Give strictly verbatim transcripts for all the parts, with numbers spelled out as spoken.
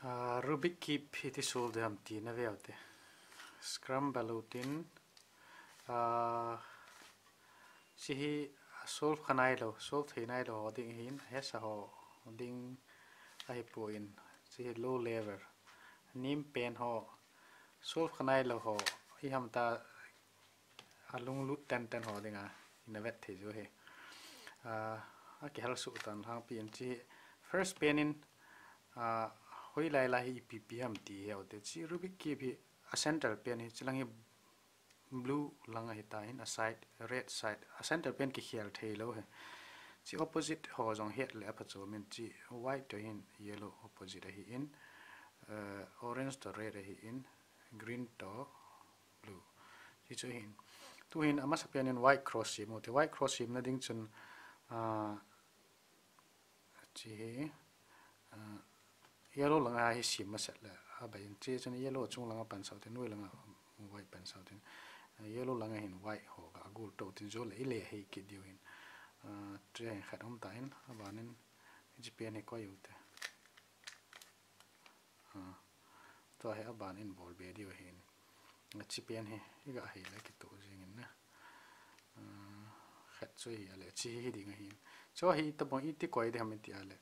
Ah, Rubik Cube hi iti solve ding ham ti na ve u te. Scramble u tin, ah, hiche hi solve kha nailou, solve thei nailou ho ding ahin, ahesa ho ding ahipon, hiche hi low level. Nim pen ho, solve kha nailou ho, iham ta alunglut tenten ho dinga ina vet thei u ahi. Ah, akihal suh tan lhangpi in hiche hi first pen in, ah, hoilai lai hi ipi ipi ham ti he u te. Hiche Rubik Cube hi a center pen hi, hiche lang hi blue lang ahi tan, a side, red side, a center pen kikhel thei lou ahi. Hiche opposite ho jong het le aphachom in, hiche white toh hin yellow opposite ahin, eh, orange toh red ahin, green toh blue. Hichu ahin. Tuhin amasa pen in white cross sem u te. White cross semna ding chun, ah, hiche hi, ah, yellow langa hi sem masat le abai in, hiche chun yellow chung langa pansah u tin, noi langa white pansah u tin, ah, yellow langa hin white ho ga gol to tin, chu le ile hei kit diu ahin. Ah, hiche hin khat um tan, aban in hiche pen hi koi u te. Ah, tua hi aban in bol be diu ahin. Hiche pen hi iga hei le kitoh jing in na. Ah, khat chu hi ale, hiche hi ding ahin. Chu hi tabang iti koi ding ham iti ale,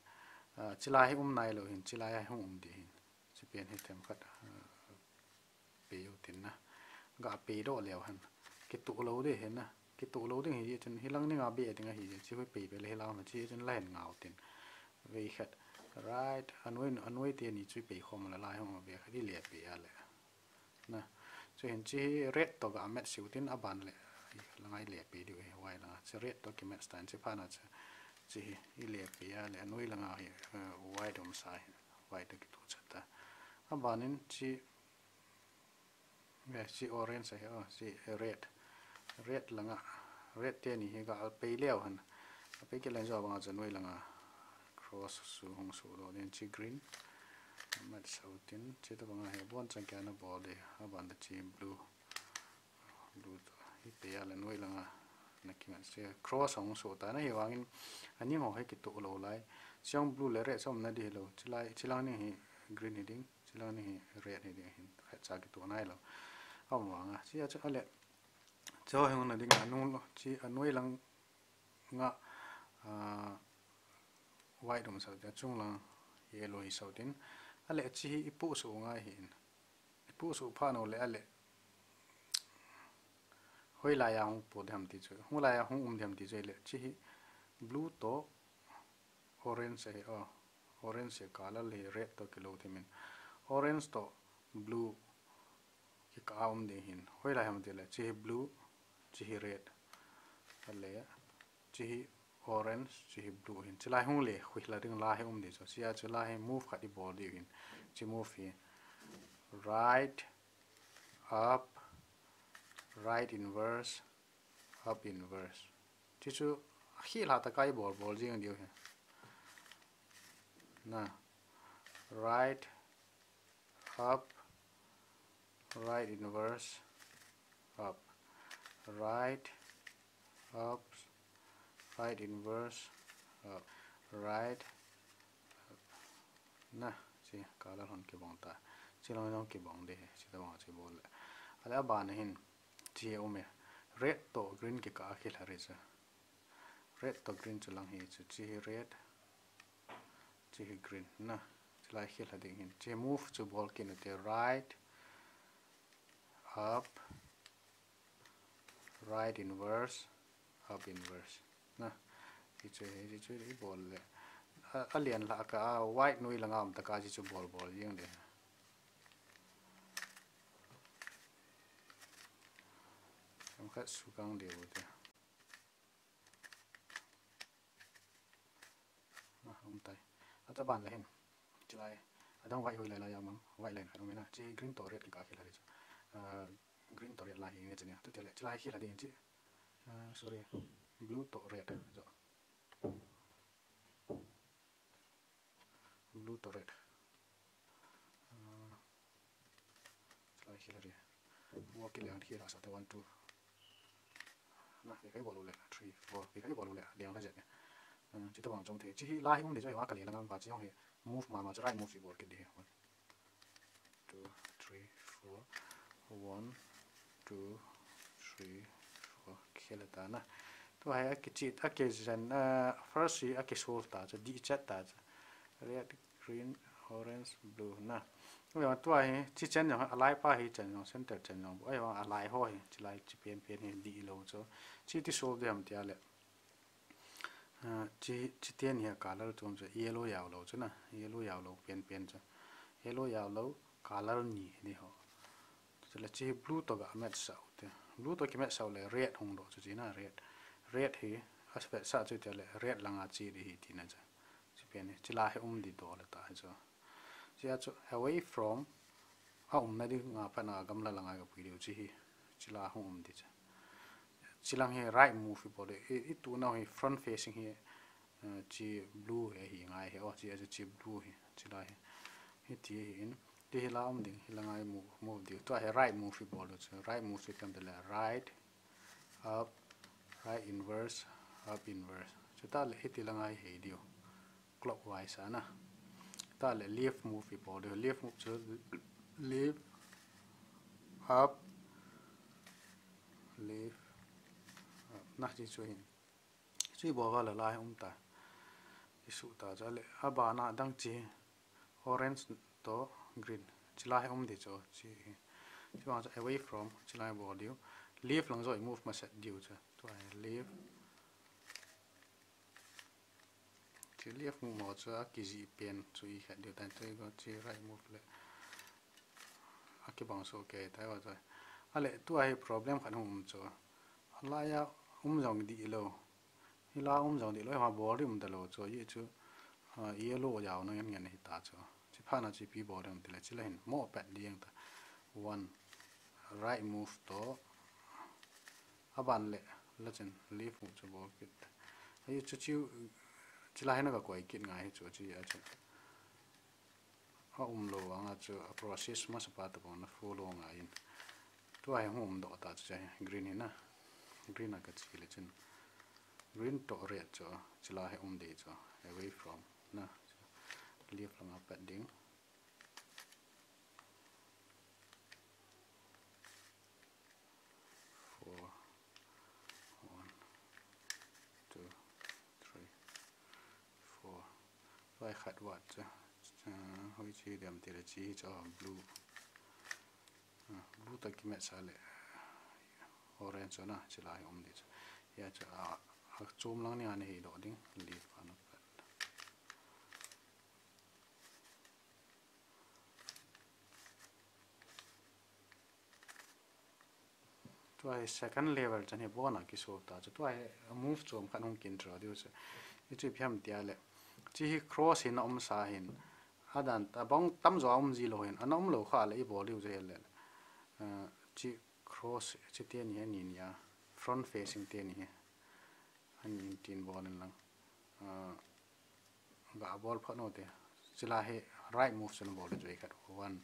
ah, hiche lai hi um nailou ahin, hiche lai hi hung um ding ahin. Hiche pen hi themkhat, ah, pei u tin na. Ga pei doh leu hen, kitoh lou ding ahin na. Kitoh lou ding ahi chun, hilang dinga be ding ahi, hiche hi pei be le hilang ma hiche chun la hin ngau tin. Vei khat, right, anoi, anoi teni chu pei khom le lai hung be khat ile pei ale. Na, chuhin hiche hi red toh ga match u tin, aban le langa ile pei diu ahi, white langa. Hiche red toh ki match tan, hiche phat na chu, hiche hi ile pei ale, anoi langa hi, eh, white um sa hi, white toh kitoh chat ta. Aban in hiche, eh, hiche orange ahi, oh, hiche red. Red langa, red teni hi ga pei leu hen. Apei kit leng chu abang a chu noi langa cross su hung su doh ding, hiche green. Match u tin, hiche tabang a hi abonchan kei a na bol ding, aban le hiche blue. Blue toh hi pei a le noi langa na kimat, hiche cross hung su ta na, hivangin aning ho hi kitoh lou lai. Hiche jong blue le red chu um na ding hilou. Hiche lai, hiche lang ding hi green hi ding, hiche lang ding hi red hi ding ahin, khat cha kitoh nailou. Aum vanga, hiche a chu ale, hiche ho hi hung na ding a nung lou, hiche anoi lang nga, ah, white um sa u tin, achung lang yellow hi sa u tin. Ale hiche hi ipoh suh u ngai ahin. Ipoh suh phat u le ale, hoilai a hung poh ding ham ti chu, hoilai a hung um ding ham ti chu ale, hiche hi blue toh orange ahi, oh, orange hi color hi red toh kilou thim in. Orange toh blue kikah a um ding ahin. Hoilai ham ti le, hiche hi blue, hiche hi red. Ale, hiche hi orange, hiche hi blue ahin. Hiche lai hung le, khui la ding la hi um ding chu. Hiche a chu la hi move khat i bol diu ahin. Hiche move hi right, up, right inverse, up inverse. Hiche chu akhel a tah a i bol bol jing diu ahi. Na, right, up, right inverse, up, right, up, right inverse, up, right, up. Na, hiche color hon kibang ta. Hiche lang jong kibang ding ahi, hiche tabang a hiche bol le. Ale aban a hin, hiche um e. Red toh green kikah a khel a re chu. Red toh green chu lang hi chu, hiche hi red, hiche hi green na. Hiche lai khel a ding hin. Hiche move chu bol kit u te, right, up, right inverse, up inverse. Na, hiche, hiche chu i bol le. A, alian lhah kah a, white noi langa um tah a hiche chu bol bol jing ding. Khat su kang diu te. Ah, um tai. Aban le hin, hiche lai, adang white hoilai lai a mang, white line khat um e na, hiche green toh red kikah khel a re chu. Ah, green toh red lai hi nge chu ni, tu te le, hiche lai khel a ding hiche. Ah, sorry, blue toh red chu. Blue toh red. Ah, hiche lai khel a re. Bol kit le hin khel a sa te, one, two. Na, vei khat i bol u le, three, four, vei khat i bol u le, liang kha jet ne. Ah, hiche tabang chom thei. Hiche hi la hi um ding chu, hiva ka le lang ang va, hiche jong hi move mama chu, right move i bol kit ding hi. two, three, four. One, two, three, four. Khel ta na. Tua hi akichih, akichen, ah, first hi akisolve ta chu, dih chet ta chu. Red, green, orange, blue na. Tua hi, chi chen jong, alai pa hi chen jong, center chen jong. Oi, alai ho hi, chi lai chi pen pen hi dih lou chu. Chi ti solve ding ham tia le. Ah, chi, chi teni hi color chu um chu yellow jao lou chu na, yellow jao lou pen pen chu. Yellow jao lou, color ni ni ho. Chule chi blue to ga match sau te. Blue to ki match sau le red hung doh chu chi na red. Red hi, a match sa chu te le red langa chi di hi ti na chu. Chi pen hi, chi la hi um di doh le ta hi chu. Chi a chu away from, a umna dinga pat na gamla langa ka pui diu chi hi. Chi la hung um di chu. Chi lang hi right move hi bol di. I, i tu nau hi front facing hi, eh, chi blue hi, hi ngai hi. Oh, chi a chu chi blue hi. Chi la hi. Hi ti hi in. Ti hi la um ding, hi la ngai move, move di. Tua hi right move hi bol di chu. Right move chu kam te le right, up, right inverse, up inverse. Chu ta le hi ti la ngai hi diu. Clockwise a na. Ta le left move hi bol di. Left move chu left, up, left, up. Na chi chu hin. Chi bol va la lai um ta. Ki su ta chu le a ba na dang chi orange to green. Chi la hi um di chu chi hi. Chi bang chu away from chi la hi bol diu. Left lang jo i move ma set diu chu. Tua hi left. Chi left move mo chu a ki ji pen chu i khat diu tan chu i go chi right move le. A ki bang so ke tai wa tai. A le tua hi problem khat hung um chu. A la ya um jong di lo. Hi la um jong di lo, ha bol di um da lo chu. Ye chu, ah, yellow jao na ngen ngen hi ta chu. Chi pha na chi pi bol di um ti le chi la hin mo pat di yang ta. One. Right move to. A ban le, la chen, left move chu bol kit. Ahi chu chiu, chi la hi na ka koi kit ngai hi chu, chi a chu. A um lo, anga chu, a process ma sa pa ta bang na follow ngai in. Tua hi hung um doh ta chu, green hi na. Green a ka chi le chen. Green to red chu, chi la hi um di chu, away from, na. Left langa pat ding. Four. One, two, three, four. Vai khat vat chu. Ah, hoi chi dem ti le chi chu blue. Ah, blue ta ki match a le. Orange chu na, chi la hi um di chu. Ya chu a, a chom lang ni a ni hi doh ding. Leaf a na pat. Tua hi second level chan hi bona ki solve ta chu. Tua hi move chom khat hung kin tra diu chu. Hi chu phiam tia le. Chi hi cross hi na um sa hin. A dan ta bang tam jo um ji lo hin. Ana um lo kha le i bol diu chu hi le. Ah, chi cross chi te ni hi ni ni a. Front facing te ni hi. Ani in tin bol in lang. Ah, ga bol pha no te. Chi la hi right move chun bol le joi khat. One,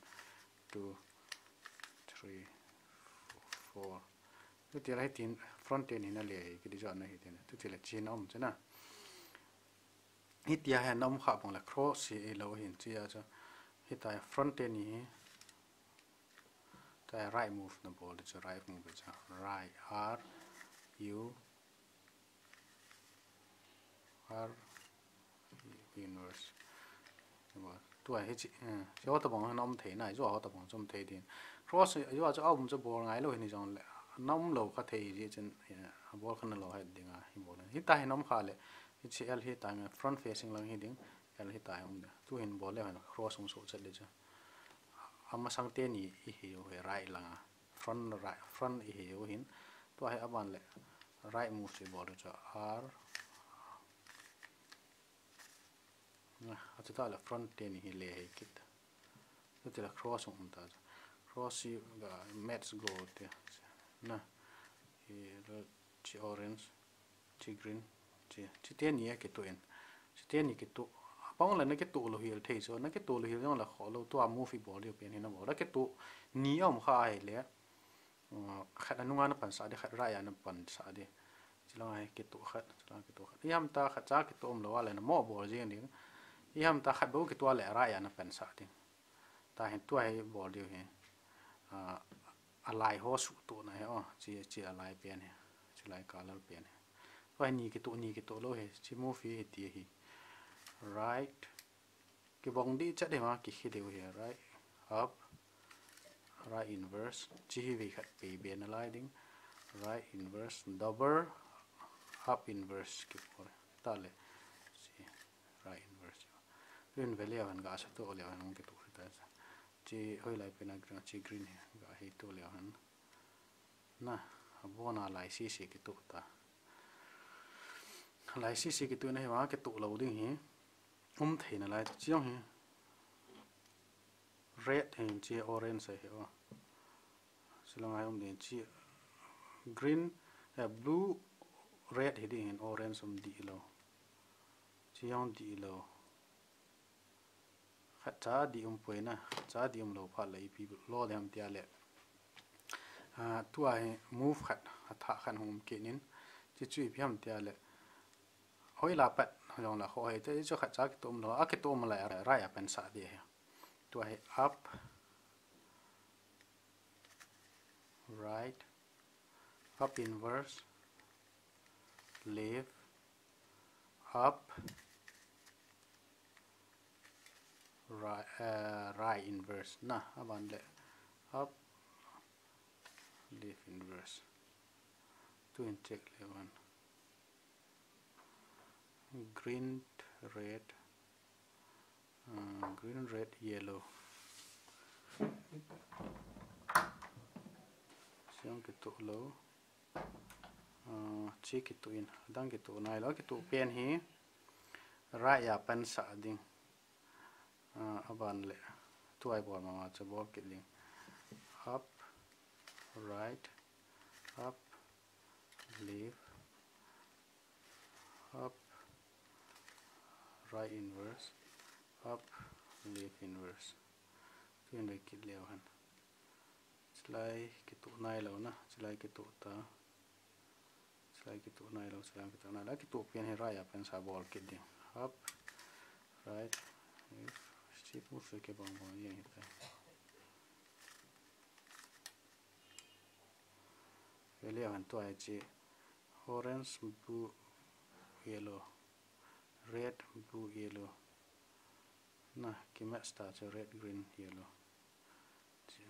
two, three, four. Tu ti la hi tin front te ni na le hi ki di jo na hi tin. Tu ti la chin um chana. Hi tia hi na um kha bang la cross hi lo hin chi a chu. Hi ta front te ni hi. Ta right move na bol chu right move chu. Right R U R inverse. Tua hi chi, eh, chi ho tabang na um thei na, chu ho tabang chu um thei din. Cross, chu chu a um chu bol ngai lo hi ni jong le. Na um lo kha thei ji chen, eh, bol kha na lo hai ding a, hi bol. Hi ta hi na um kha le, hi chi L hi ta ngai front facing lang hi ding, L hi ta hi um ding. Tu hin bol le hin cross um so chet le chu. Ama sang te ni i hi u hi right lang a. Front right, front i hi u hin. Tua hi a ban le right move chu bol chu R. Na, a chu ta le front te ni hi le hi kit. Tu ti la cross um ta chu. Cross hi ga match go te. Na, hi chi orange. Chi green, chi, chi te ni a ki tu in. Chi te ni ki tu. Apang le na ki tu lo hil thei so, na ki tu lo hil jong la kho lo tua move i bol diu pen hi na bol. La ki tu ni a um kha hi le. Uh, khat a nunga na pan sa di, khat right a na pan sa di. Chi lang a hi ki tu khat, chi lang ki tu khat. I ham ta khat cha ki tu um lo a le na mo bol jing ding. I ham ta khat bo ki tu a le right a na pan sa ding. Tahin tua hi bol diu hi. A, alai ho suhtuhna hi, o, chi, chi alai pen hi. Chi lai color pen hi. Tua hi ni kituh, ni kituh lou hi. Chi move hi, hiti hi. Right. Kibong dih chet hi ma, kikhi diu hi. Right. Up. Right inverse. Chi hi vei khat pei be nalai ding. Right inverse. Double. Up inverse. Kibol. Tale. Chi. Right inverse. Tun veleu hen ga sa to leu hen hung kituh hi ta sa. Chi hoilai pen a green, chi green hi ga hi to leu hen. Na, abona lai sisi kituh ta. Lai sisi kituh na hi vang kituh lou ding hi. Um thei nalai chi jong hi. Red hi chi orange hi o. Silanga hi um ding chi green, eh, blue, red hi ding hin orange um dih lou. Chi jong dih lou. Khatcha dih um poi na, khatcha dih um lou phat le ipi lo ding ham tia le. Ah, tua hi move khat, athah khat hung um kit in, chi chu ipi ham tia le. Hoila pat, jong la ho hi, te chu khatcha kituh um lou, akituh um lai, right a pen sa ding hi. Tua hi up, right, up inverse, left, up, right, eh, right inverse. Na, aban le up, left inverse. Tun check leu hen. Green, red, ah, green, red, yellow. Siang kituh lou. Ah, chi kituh in, adang kituh nailou, kituh pen hi right a pen sa ding. Ah, aban le, tua ibol mama chu bol kit ding. Up, right, up, left, up, right inverse, up, left inverse. Tun dei kit leu hen. Chilai kituh nailou na, chilai kituh ta. Chilai kituh nailou, chilai kituh nailou. Kituh pen hi right a pen sa bol kit ding. Up, right, left, chi pu se kibang bang jeng hi ta. Veleu hen tua hi chi orange, blue, yellow, red, blue, yellow. Na, kimatch ta chu red, green, yellow. Chi,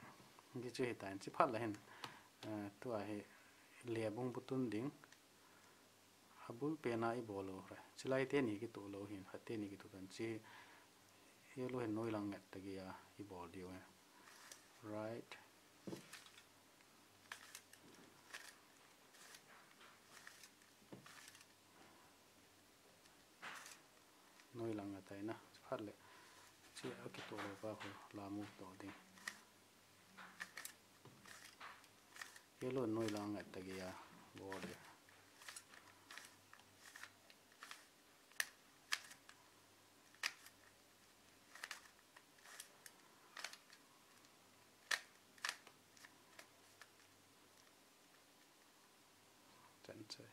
ti chu hitan, chi phat le hin, eh, tua hi le bung bu tun ding. Abul pen a ibol lou re. Chilai teni kituh lou hin, khat teni kituh tan chi. Yellow hin noilang ngat tagi a ibol diu hi. Right. Noilang ngat tai na. Phat le. Chi akituh lou pa khu la move to ding. Yellow noilang ngat tagi a bol le. Chan che.